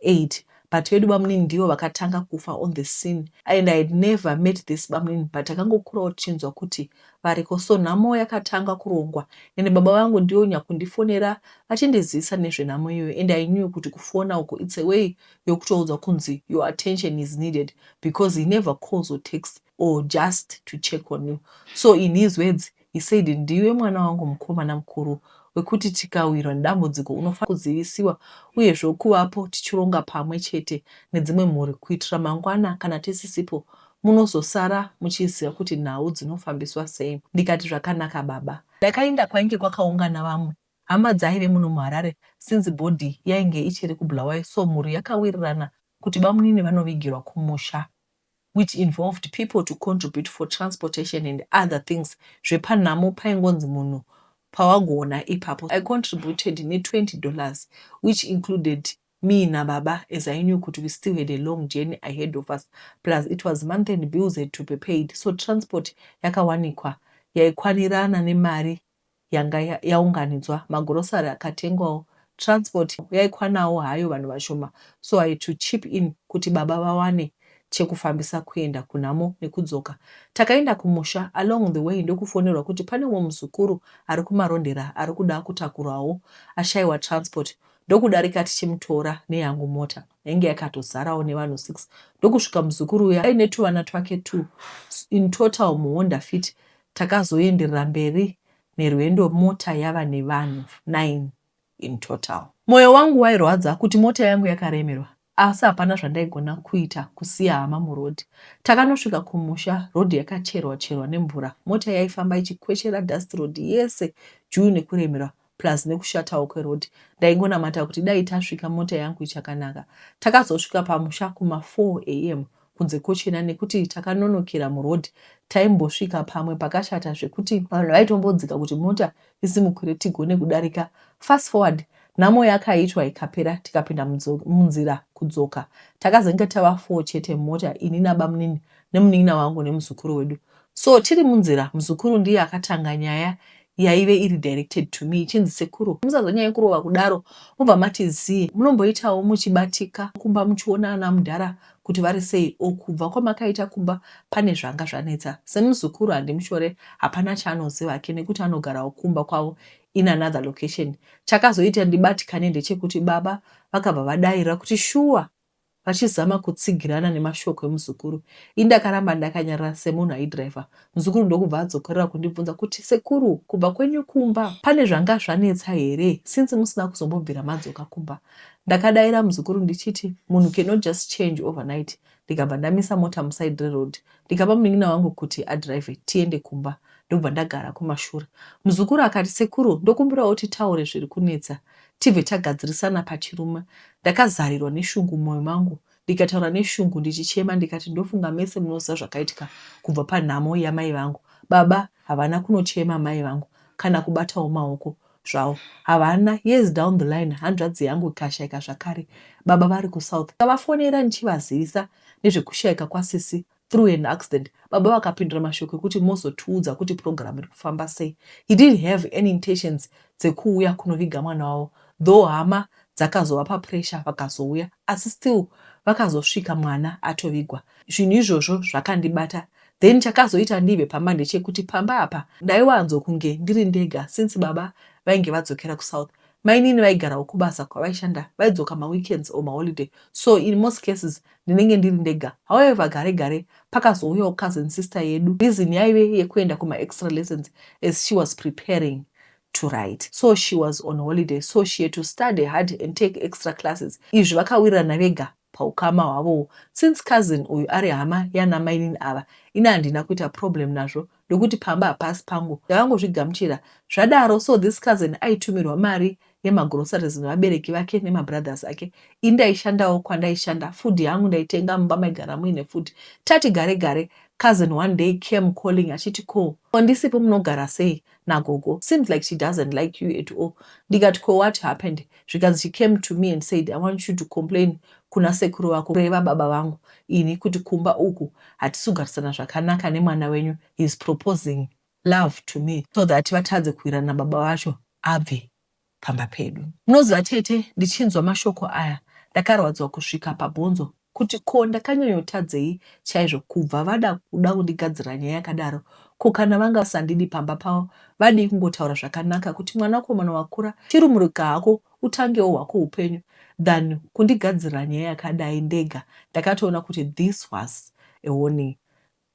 eight, but vedu bamunini ndivo vakatanga kufa on the scene, and I had never met this bamunini, but takangokurawo tichinzwa kuti variko. So nhamo yakatanga kurongwa, ende baba vangu ndivo nyakundifonera vachindizivisa nezvenhamo iyoyo, and I knew kuti kufona uku, it's a way yokutoudza kunzi your attention is needed, because he never calls or text or just to check on you. So in his words, he said, "Ndiwe mwana wangu mukomana mukuru wekuti tikawirwa nedambudziko unofanira kuzivisiwa, uyezve kuvapo tichironga pamwe chete nedzimwe mhuri, kuitira mangwana kana tisisipo munozosara muchiziva kuti nhau dzinofambiswa sei." Ndikati, "Zvakanaka, baba." Ndakaenda kwainge kwakaungana vamwe hama dzaive muno muHarare, since body yainge ichiri kuBulawayo. So mhuri yakawirirana kuti bamunini vanovigirwa kumusha, which involved people to contribute for transportation and other things. Zvepanhamo paingonzi munhu pawagona ipapo. I contributed ne$20, which included me nababa, as I knew kuti we still had a long journey ahead of us, plus it was month and bills had to be paid. So transport yakawanikwa yaikwanirana nemari yanga yaunganidzwa. Magirosari akatengwawo. Transport yaikwanawo hayo vanhu vashoma, so I had to chip in kuti baba vawane chekufambisa kuenda kunhamo nekudzoka. Takaenda kumusha. Along the way ndokufonerwa kuti pane mumwe muzukuru ari kuMarondera ari kuda kutakurwawo, ashayiwa transport. Ndokudarika tichimutora neyangu mota yainge yakatozarawo nevanhu 6. Ndokusvika muzukuru uya aine tuvana twake 2 in total muHonda Fit. Takazoenderera mberi nerwendo, mota yava nevanhu 9 in total. Mwoyo wangu wairwadza kuti mota yangu yakaremerwa, asi hapana zvandaigona kuita kusiya hama murodhi. Takanosvika kumusha, rodhi yakacherwa cherwa nemvura. Mota yaifamba ichikweshera dust rodhi yese juu nekuremerwa, plus nekushatawo kwerodhi. Ndaingonamata kuti dai tasvika mota yangu ichakanaka. Takazosvika pamusha kuma4 am, kunze kochena nekuti takanonokera murodhi. Taimbosvika pamwe pakashata zvekuti vanhu vaitombodzika kuti mota isimukire tigone kudarika. Fast forward, nhamo yakaitwa ikapera, tikapinda munzira kudzoka. Takazenge tava 4 chete mumota, ini nabamunini nemunin'ina wangu nemuzukuru wedu. So tiri munzira, muzukuru ndiye akatanga nyaya. Yaive iri directed to me ichinzi, "Sekuru, musazonyanya kurova kudaro, mubva mati zii. Munomboitawo muchibatika kumba, muchiona ana mudhara kuti vari sei. O kubva kwamakaita kumba pane zvanga zvanetsa." Semuzukuru handimushore, hapana chaanoziva hake nekuti anogarawo kumba kwavo in another location. Chakazoita ndibatikane ndechekuti baba vakabva vadayira kuti shuwa, vachizama kutsigirana nemashoko emuzukuru. Indakaramba ndakanyarara semunhu aidhiraivha. Muzukuru ndokubva adzokorera kundibvunza kuti, "Sekuru, kubva kwenyu kumba pane zvanga zvanetsa here since musina kuzombobvira madzoka kumba?" Ndakadayira muzukuru ndichiti munhu cannot just change overnight. Ndikabva ndamisa mota muside reroad, ndikapa munin'ina wangu kuti adhiraivhe tiende kumba, ndobva ndagara kumashure. Muzukuru akati, "Sekuru, ndokumbirawo titaure zviri kunetsa, tibve tagadzirisana pachirume." Ndakazarirwa neshungu mumwoyo mangu, ndikataura neshungu ndichichema, ndikati, "Ndofunga mese munoziva zvakaitika kubva panhamo yamai vangu. Baba havana kunochema mai vangu kana kubatawo maoko zvavo havana. Years down the line, hanzvadzi yangu ikashayika zvakare, baba vari kuSouth. Ndakavafonera ndichivazivisa nezvekushayika kwasisi through an accident. Baba vakapindura mashoko ekuti, 'Mozotiudza kuti program iri kufamba sei.' He didn't have any intentions dzekuuya kunoviga mwana wavo, though hama dzakazovapa pressure vakazouya, asi still vakazosvika mwana atovigwa. Zvinhu izvozvo zvakandibata. Then chakazoita ndibve pamba ndechekuti pamba apa ndaiwanzo kunge ndiri ndega since baba vainge vadzokera kuSouth. Mainini vaigarawo kubasa kwavaishanda, vaidzoka maweekends or maholiday, so in most cases ndinenge ndiri ndega. However, gare gare pakazouyawo cousin sister yedu. Reason yaive yekuenda kumaextra lessons as she was preparing to write, so she was on holiday, so she had to study hard and take extra classes. Izvi vakawirirana vega paukama hwavowo. Since cousin uyu ari hama yana mainini ava, ini handina kuita problem nazvo ndokuti pamba hapasi pangu, ndakangozvigamuchira zvadaro. So this cousin aitumirwa mari yemagroceries nevabereki vake nemabrothers ake. Ini ndaishandawo kwandaishanda, food yangu ndaitenga mumba, maigara muine food. Tati gare gare, cousin one day came calling achiti, "Ko ndisipo munogara sei nagogo? Seems like she doesn't like you at all." Ndikati, "Ko what happened?" Zvikanzi, "She came to me and said, 'I want you to complain kuna sekuru vako,' reva baba vangu ini, 'kuti kumba uku hatisi kugarisana zvakanaka nemwana wenyu. He is proposing love to me,' so that vatadze kuwirana nababa vacho, abve pamba pedu." Munoziva tete, ndichinzwa mashoko aya ndakarwadziwa kusvika pabhonzo kuti ko ndakanyanyotadzei chaizvo kubva vada kuda kundigadzira nyaya yakadaro? Ko kana vanga vasandidi pamba pavo, vadii kungotaura zvakanaka kuti, 'Mwanakomana wakura, chirumurika hako, utangewo hwako upenyu,' than kundigadzirira nyaya yakadai? Ndega ndakatoona kuti this was a warning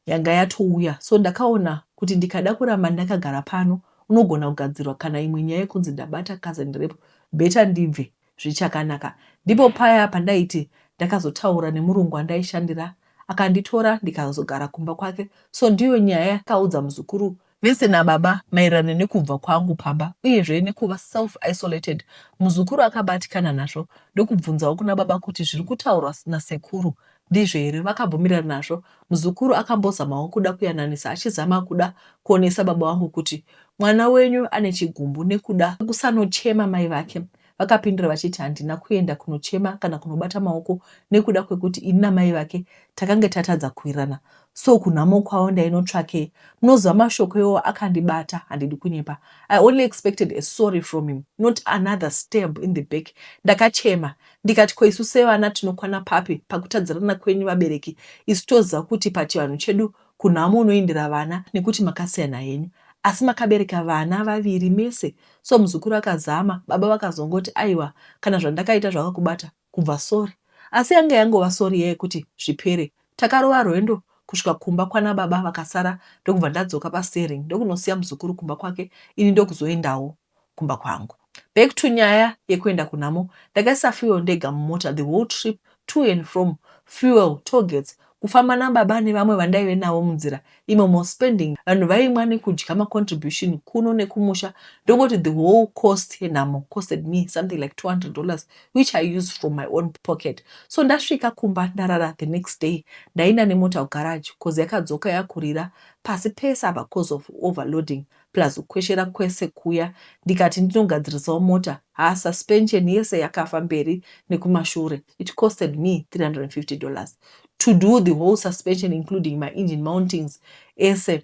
yanga yatouya. So ndakaona kuti ndikada kuramba ndakagara pano, unogona kugadzirwa kana imwe nyaya yekunzi ndabata cousin rape. Better ndibve zvichakanaka. Ndipo paya pandaiti ndakazotaura nemurungu andaishandira, akanditora ndikazogara kumba kwake. So ndiyo nyaya yakaudza muzukuru vese nababa maererano nekubva kwangu pamba, uyezve nekuva self isolated. Muzukuru akabatikana nazvo, ndokubvunzawo kuna baba kuti zviri kutaurwa nasekuru ndizvo here. Vakabvumirana nazvo. Muzukuru akambozamawo kuda kuyananisa, achizama kuda kuonesa baba vangu kuti mwana wenyu ane chigumbu nekuda kusanochema mai vake. Vakapindura vachiti, "Handina kuenda kunochema kana kunobata maoko nekuda kwekuti ini namai vake takange tatadza kuwirirana, so kunhamo kwavo ndainotsvakei?" Munoziva, mashoko iwowo akandibata, handidi kunyepa. I only expected a sorry from him, not another stab in the back. Ndakachema ndikati, "Ko isu sevana tinokwana papi pakutadzirana kwenyu vabereki? Isu toziva kuti pachivanhu chedu kunhamo unoindira vana nekuti makasiyana henyu, asi makabereka vana vaviri mese." So muzukuru akazama, baba vakazongoti, "Aiwa, kana zvandakaita zvakakubata, kubva sorry." Asi yanga yangova sorry yeyekuti zvipere. Takarova rwendo kusvika kumba kwana baba vakasara, ndokubva ndadzoka pasteering, ndokunosiya muzukuru kumba kwake, ini ndokuzoendawo kumba kwangu. Back to nyaya yekuenda kunhamo, ndakaisa fuel ndega mumota the whole trip to and from, fuel, tollgates, kufamba nababa nevamwe vandaive navo munzira imomo, spending, vanhu vaimwa nekudya, macontribution kuno nekumusha. Ndongoti the whole cost yenhamo costed me something like $200, which I used from my own pocket. So ndasvika kumba, ndarara, the next day ndaenda nemota kugarage cause yakadzoka yakurira pasi pese apa cause of overloading plus kukweshera kwese kuya. Ndikati ndinogadzirisawo mota, ha, suspension yese yakafa mberi nekumashure. It costed me $350 to do the whole suspension, including my engine mountings ese.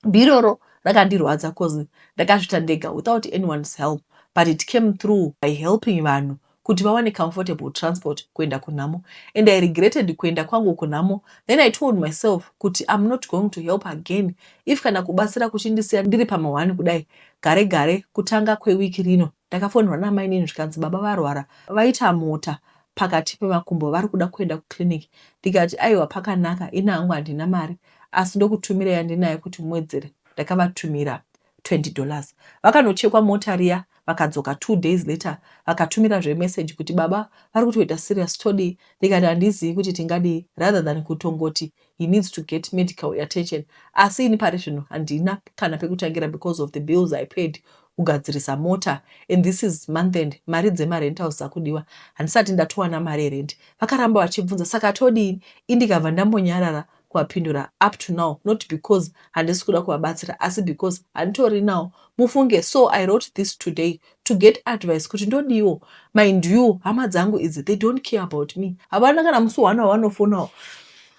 Bhiroro Rakandirwadza 'cause ndakazviita ndega without anyone's help, but it came through by helping vanhu kuti vawane comfortable transport kuenda kunhamo, and I regretted kuenda kwangu kunhamo. Then I told myself kuti I'm not going to help again if kana kubatsira kuchindisiya ndiri pamahwani kudai. Gare gare, kutanga kwewiki rino, ndakafonerwa namainini zvikanzi baba varwara, vaita mota pakati pemakumbo, vari kuda kuenda kuclinic. Ndikati aiwa, pakanaka, ini hangu handina mari, asi ndokutumira yandinayo kuti muwedzere. Ndakavatumira $20. Vakanochekwa mota riya, vakadzoka 2 days later, vakatumirazve message kuti baba vari kutoita serious, todii? Ndikati handizivi kuti tingadii rather than kutongoti he needs to get medical attention, asi ini pari zvino handina kana pekutangira because of the bills I paid kugadzirisa mota, and this is month end, mari dzemarentals dzakudiwa, handisati ndatowana mari yerent. Vakaramba vachibvunza, saka todii? Indikabva ndambonyarara kuvapindura up to now, not because handisi kuda kuvabatsira, asi because handitori nawo, mufunge. So I wrote this today to get advice kuti ndodiwo. Mind you, hama dzangu idzi, they don't care about me. Havana kana musi one wavanofonawo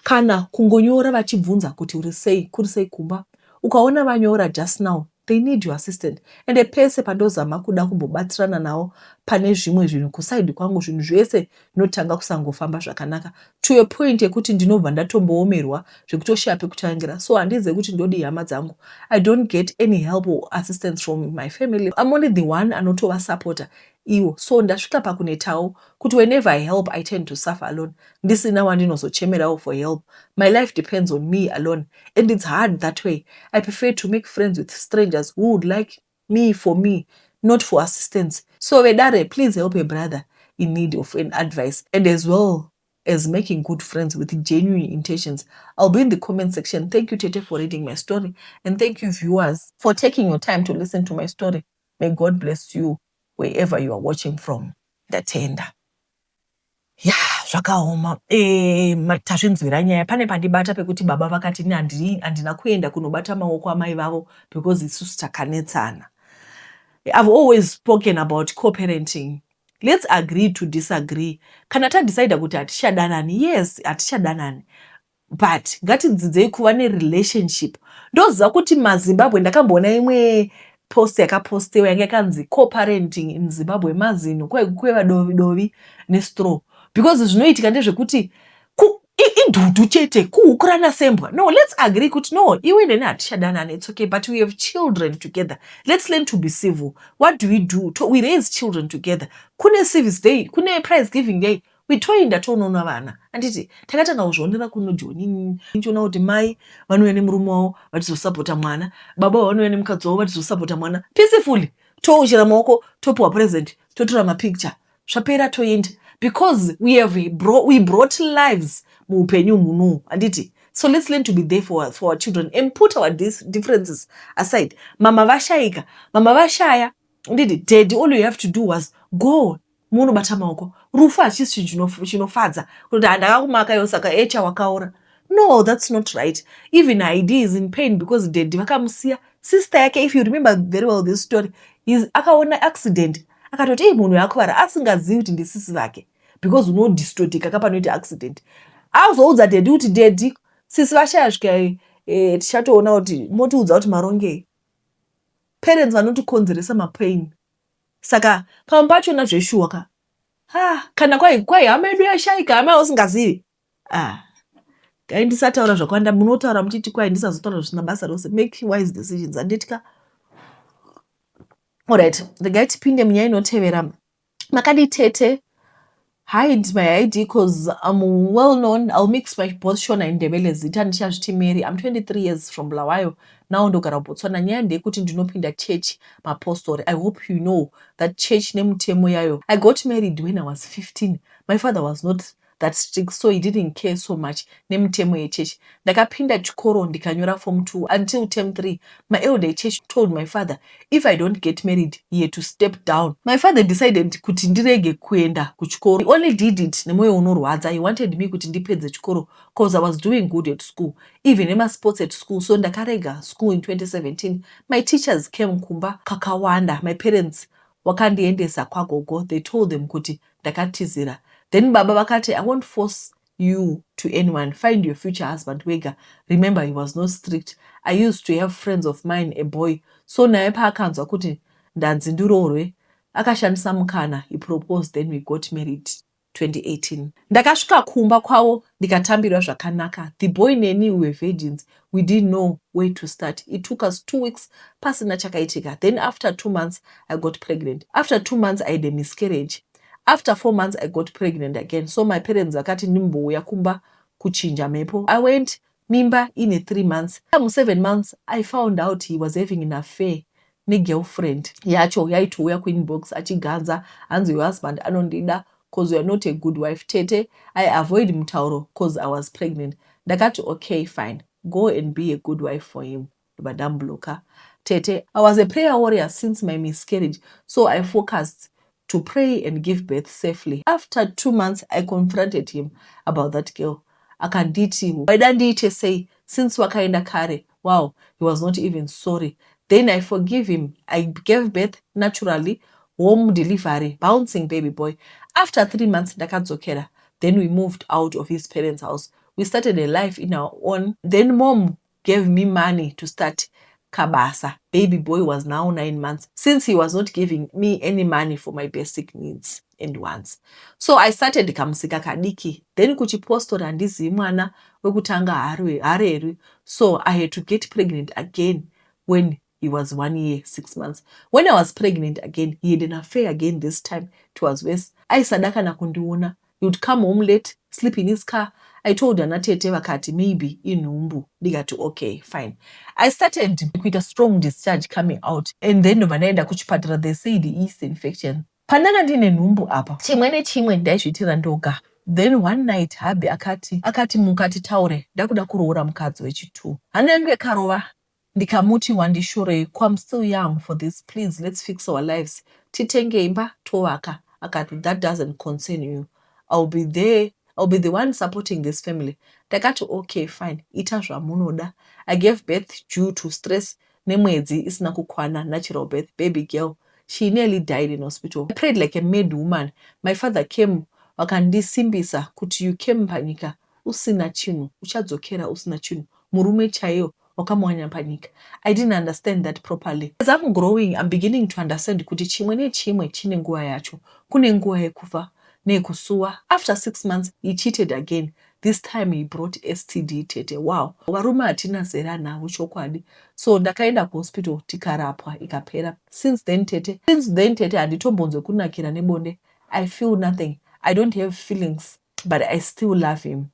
kana kungonyora vachibvunza kuti uri sei, kuri sei kumba. Ukaona vanyora just now, they need your assistant. Ende pese pandozama kuda kumbobatsirana navo pane zvimwe zvinhu kuside kwangu, zvinhu zvese zvinotanga kusangofamba zvakanaka to a point yekuti ndinobva ndatomboomerwa zvekutoshaya pekutangira. So handizivi kuti ndodii, hama dzangu. I don't get any help or assistance from my family. I'm only the one anotovasapota iwo. So ndasvika pakunetawo kuti whenever I help, I tend to suffer alone, ndisina wandinozochemerawo for help. My life depends on me alone and it's hard that way. I prefer to make friends with strangers who would like me for me, not for assistance. So vedare, please help a brother in need of an advice and as well as making good friends with genuine intentions. I'll be in the comment section. Thank you, Tete, for reading my story. And thank you, viewers, for taking your time to listen to my story. May God bless you wherever you are watching from. Ndatenda. Ya, zvakaoma. Tazvinzwira nyaya. Pane pandibata pekuti baba vakati handina kuenda kunobata maoko amai vavo because isusu takanetsana. I've always spoken about co-parenting. Let's agree to disagree. Kana tadecida kuti hatichadanani, yes, hatichadanani, but ngatidzidzei kuva nerelationship. Ndoziva kuti maZimbabwe, ndakamboona imwe post yakapostewa yanga yakanzi "Co-parenting in Zimbabwe, mazino kweva dovi dovi nestraw", because zvinoitika ndezvekuti idhudhu chete, kuhukurana sembwa. No, let's agree kuti no, iwe neni hatichadanani, it's okay, but we have children together. Let's learn to be civil. What do we do? We raise children together. Kune service day, kune prize giving day, toenda tonoona vana, handiti? Takatanga kuzvionera kuno Joni, nichiona kuti mai vanouya nemurume wavo vachizosapota mwana, baba vanouya nemukadzi wavo vachizosapota mwana peacefully, touchira maoko, topiwa present, totora mapicture, zvapera, toenda, because we brought lives muupenyu munomu, handiti? So let's learn to be there for our children and put our differences aside. Mama vashayika, mama vashaya, nditi daddy, all you have to do was go munobata maoko. Rufu hachisi chinhu chinofadza kuti handakakumakayo, saka echa wakaura. No, that's not right. Even Id is in pain because daddy vakamusiya. Sister yake, if you remember very well this story, is akaona accident akatoti, "Ei, munhu yakuvara," asingazivi kuti ndisisi vake, because unodistortika kapanoita accident. Azoudza daddy kuti daddy, sisi vashaya, svika tichatoona kuti motiudza kuti marongei. Parents vanotikonzeresa mapain, saka pamwe pachona zveshuwa ka, ah, kana kwai hama yedu yashayika, hama yausingazivi. Ah, gai ndisataura zvakawanda, munotaura muchiti kwai ndisazotaura zvisina basa rose. Make wise decisions, handitya. Alright, regai tipinde munyaya inotevera. Makadi tete? Hide my ID 'cause I'm well known. I'll mix my both Shona and Ndebele. Zita ndichazviti Mary. I'm 23 years, from Bulawayo. Now ndogara kuBotswana. Nyaya ndeyekuti ndinopinda church mapostori. I hope you know that church nemutemo yayo. I got married when I was 15. My father was not that strict, so he didn't care so much nemitemo yechechi. Ndakapinda chikoro ndikanyora form 2 until term 3. My elder church told my father if I don't get married, he had to step down. My father decided kuti ndirege kuenda kuchikoro. He only did it nemwoyo unorwadza. He wanted me kuti ndipedze chikoro 'cause I was doing good at school, even nemasports at school. So ndakarega school in 2017. My teachers came kumba kakawanda. My parents wakandiendesa kwagogo. They told them kuti ndakatizira. Then baba vakati, "I won't force You to anyone. Find your future husband wega. Remember, he was not strict. I used to have friends of mine, a boy, so naye paakanzwa kuti ndanzi ndiroorwe, akashandisa mukana. He proposed, then we got married 2018. Ndakasvika kumba kwavo ndikatambirwa zvakanaka. The boy neni, we were virgins. We didn't know where to start. It took us 2 weeks pasina chakaitika. Then after 2 months I got pregnant. After 2 months I had a miscarriage. After 4 months I got pregnant again, so my parents vakati ndimbouya kumba kuchinja mhepo. I went mimba ine 3 months. Mu7 months I found out he was having an affair negirlfriend yacho. Yaitouya kuinbox achiganza, hanzi, "Your husband anondida 'cause you are not a good wife." Tete, I avoid mutauro 'cause I was pregnant. Ndakati, "Okay, fine, go and be a good wife for him." Ndobva ndamubloka. Tete, I was a prayer warrior since my miscarriage, so I focused to pray and give birth safely. After 2 months I confronted him about that girl. Akanditi, "Waida ndiite sei since wakaenda kare?" Wow, he was not even sorry. Then I forgive him. I gave birth naturally, home delivery, bouncing baby boy. After 3 months ndakadzokera. Then we moved out of his parents' house. We started a life in our own. Then Mom gave me money to start kabasa. Baby boy was now 9 months. Since he was not giving me any money for my basic needs and wants, so I started kamusika kadiki. Then kuchipostori handizivi mwana wekutanga harerwi, so I had to get pregnant again when he was 1 year 6 months. When I was pregnant again, he had an affair again. This time it was worse. Aisada kana kundiona. He would come home late, sleep in his car. I told ana tete, vakati maybe inhumbu. Ndikati, "Okay, fine." I started kuita strong discharge coming out and then ndobva ndaenda kuchipatara. They said yeast infection. Pandanga ndine nhumbu apa, chimwe nechimwe ndaizviitira ndoga. Then one night hubby akati, "Mukati taure, ndakuda kuroora mukadzi wechi2." Hana yangu yakarova. Ndikamuti, "Wandishorei? I'm still young for this. Please, let's fix our lives, titenge imba, tovaka." Akati, "That doesn't concern you. I'll be there. I'll be the one supporting this family." Ndakati, "Okay, fine, ita zvamunoda." I gave birth due to stress nemwedzi isina kukwana. Natural birth, baby girl. She nearly died in hospital. I prayed like a mad woman. My father came, vakandisimbisa kuti, "You came panyika usina chinhu, uchadzokera usina chinhu. Murume chaiyo wakamuwanya panyika." I didn't understand that properly. As I'm growing, I'm beginning to understand kuti chimwe nechimwe chine nguva yacho. Kune nguva yekufa neyekusuwa. After 6 months he cheated again. This time he brought STD. Tete, wow, varume hatina zera navo chokwadi. So ndakaenda kuhospital, tikarapwa, ikapera. Since then, tete, since then, tete, handitombonzwe kunakira nebonde. I feel nothing. I don't have feelings, but I still love him.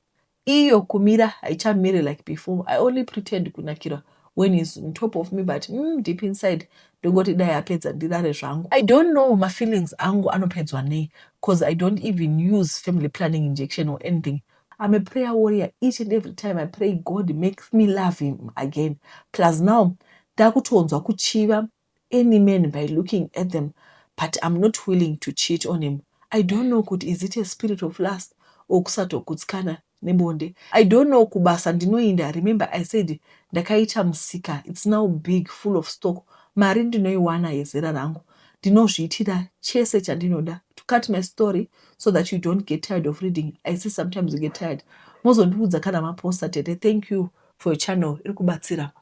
Iyo kumira haichamiri like before. I only pretend kunakirwa when he's on top of me, but deep inside ndongoti dai apedza ndirare zvangu. I don't know mafeelings angu anopedzwa nei, 'cause I don't even use family planning injection or anything. I'm a prayer warrior. Each and every time I pray, God makes me love him again. Plus now ndakutonzwa kuchiva any man by looking at them, but I'm not willing to cheat on him. I don't know kuti is it a spirit of lust or kusatogutsikana nebonde. I don't know. Kubasa ndinoinda. Remember I said ndakaita musika. It's now big, full of stock. Mari ndinoiwana yezera rangu. Ndinozviitira chese chandinoda. To cut my story so that you don't get tired of reading, I see sometimes you get tired, mozondiudza kana maposta. Tete, thank you for your channel, iri kubatsira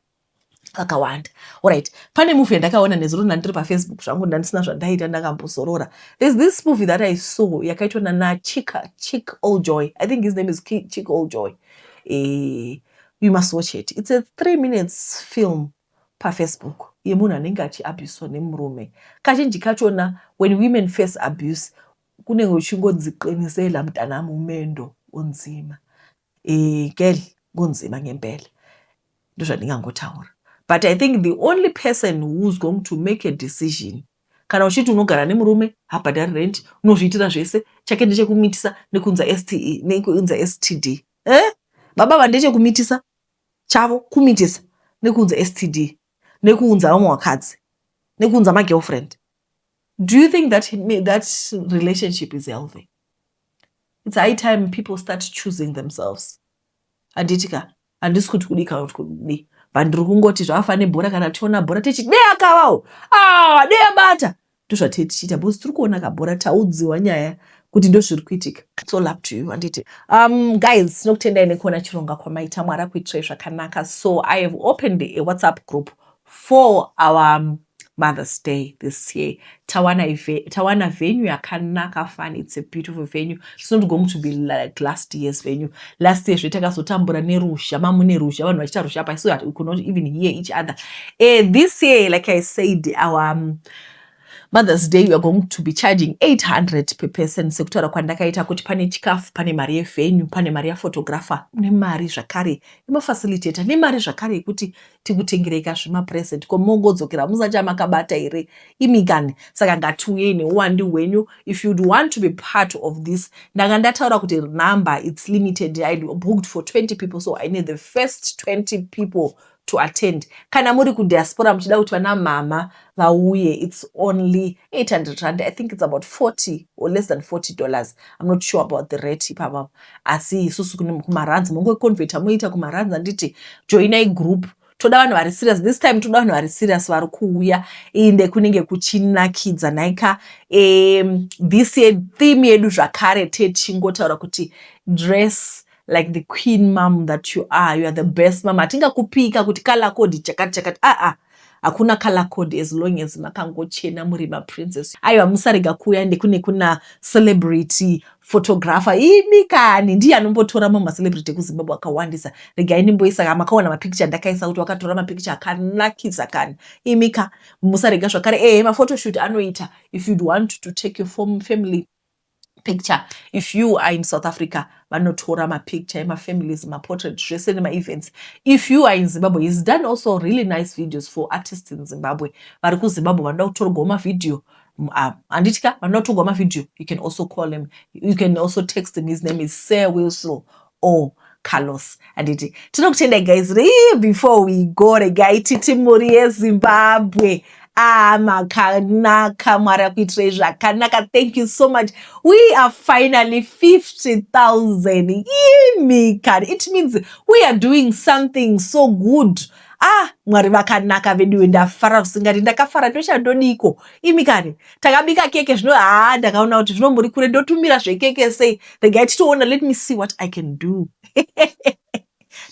kakawanda. Alright, pane movie yandakaona nezuro. Ndandiri paFacebook zvangu, ndandisina zvandaita, ndakambozorora. There's this movie that I saw yakaitwa nana Chik Alljoy. I think his name is Chik Alljoy. You must watch it. It's a 3 minutes film paFacebook yemunhu anenge achiabuswa nemurume. Kazhinji kachona when women face abuse, kunenge uchingonzi, "Qinisela mntanami, umendo unzima." Girl, kunzima ngempela, ndozvandingangotaura. But I think the only person who's going to make a decision, kana uchiti unogara nemurume, habhadhari rent, unozviitira zvese, chake ndechekumitisa nekuunza STE, nekuunza STD, eh? Baba vandechekumitisa chavo kumitisa nekuunza STD, nekuunza vamwe vakadzi, nekuunza magirlfriend, do you think that relationship is healthy? It's high time people start choosing themselves, handiti ka? Handisi kuti kudi kana kuti kudi, but ndiri kungoti zvavafa nebhora. Kana tiona bhora tichiti dei akavawo, ah, dei abata, ndozvatee tichiita because tiri kuona kabhora. Taudziwa nyaya Kuti ndo zviri kuitika. It's all up to you, handiti? Guys, tinokutendai nekuona chirongwa kwamaita. Mwari akuitirai zvakanaka. So I have opened a WhatsApp group for our Mother's Day this year. Tawana venue yakanaka fun. It's a beautiful venue. It's not going to be like last year's venue. Last year zvetakazotambura neruzha, mamune ruzha, vanhu vachiita ruzha pa, so that we could not even hear each other. This year, like I said, our Mother's Day, we are going to be charging 800 per person, sekutaura kwandakaita kuti pane chikafu, pane mari yevenue, pane mari yaphotographer, nemari zvakare yemafacilitator, nemari zvakare yekuti tikutengerei kazvimapresent. Ko mongodzokera musati makabata here imikani? Saka ngatiuyei neuwandu hwenyu. If you'd want to be part of this, ndanga ndataura kuti number, it's limited. I booked for 20 people, so I need the first 20 people to attend. Kana muri kudiaspora muchida kuti vana mama vauye, it's only R800. I think it's about 40 or less than $40. I'm not sure about the rate ipapa, asi isusu kumarands mongoconverta moita kumarands, handiti? Joinai group. Toda vanhu vari serious this time. Toda vanhu vari serious vari kuuya. Inde kunenge kuchinakidza nhaika. This year theme yedu zvakare techingotaura kuti dress like the queen mom that you are. You are the best mom. Hatingakupika kuti color code chakati chakati. Aa, hakuna color code as long as makangochena muri maprincess. Aiwa, musarega kuuya. Ndekune kuna celebrity photographer imi kani, ndiye anombotora mamwe macelebrity ekuZimbabwe akawandisa. Regai ndimboisa, makaona mapicture ndakaisa kuti wakatora mapicture akanakisa kani imika. Musarega zvakare. Ehe, maphotoshoot anoita. If you'd want to take your family picture, if you are in South Africa, vanotora mapicture emafamilies, maportrait, zvese nemaevents. If you are in Zimbabwe, he's done also really nice videos for artists in Zimbabwe. Vari kuZimbabwe vanoda kutorwawo mavhidhiyo, handiti ka? Vanoda kutorwa mavhidhiyo, you can also call him, you can also text him. His name is Sir Wilson or Carlos, handiti? Tinokutendai, guys. Before we go, regai titi mhuri yeZimbabwe, ah, makanaka. Mwari akuitirai zvakanaka. Thank you so much. We are finally 50,000 imikani. It means we are doing something so good. Ah, Mwari vakanaka veduwe. Ndafara usingati, ndakafara. Ndochandodiko imi kani? Takabika keke zvino. Haa, ndakaona kuti zvino muri kure, ndotumira zvekeke sei? Regai titoona. Let me see what I can do.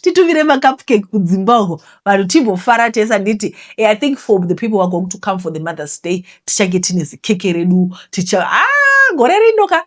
Titumire macupcake kudzimba uko, vanhu timbofara tese, handiti? I think for the people who are going to come for the Mother's Day, tichange tine zikeke redu. Ticha, ah, gore rino ka.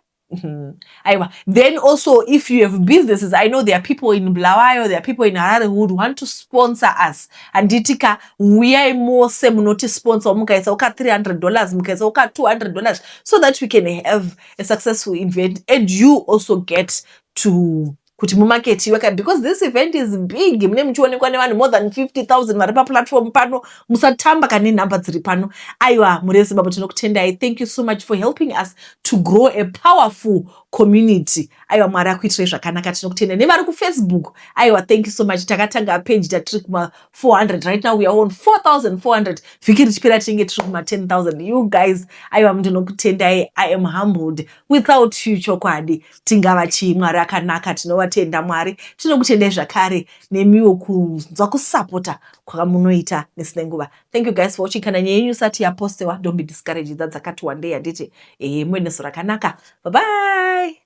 Aiwa, then also if you have businesses, I know there are people in Bulawayo, there are people in Harare who would want to sponsor us, handiti ka? Uyai mose munotisponsor, mukaisa uka $300, mukaisa uka $200, so that we can have a successful event and you also get to kuti mumaketiwe ka, because this event is big. Mune muchionekwa nevanhu more than 50,000 vari paplatform pano. Musatamba kane nhamba dziri pano. Aiwa, mhuri yeZimbabwe, tinokutendai. Thank you so much for helping us to grow a powerful community. Aiwa, Mwari akuitirai zvakanaka. Tinokutendai. Nevari kuFacebook, aiwa, thank you so much. Takatanga page tatiri kuma 400. Right now we are on 4400. Vhiki richipera tinenge tiri kuma 10,000. You guys, aiwa, ndinokutendai. I am humbled. Without you, chokwadi tingava chii? Mwari akanaka. Tinovatenda Mwari. Tinokutendai zvakare nemiwo kunzwa kusapota kwakamunoita nesine nguva. Thank you guys for watching. Kana nyaya yenyu isati yapostewa, don't be discouraged. Dzakati wandei, handiti? Ehe, muve nezuva rakanaka. Bye bye.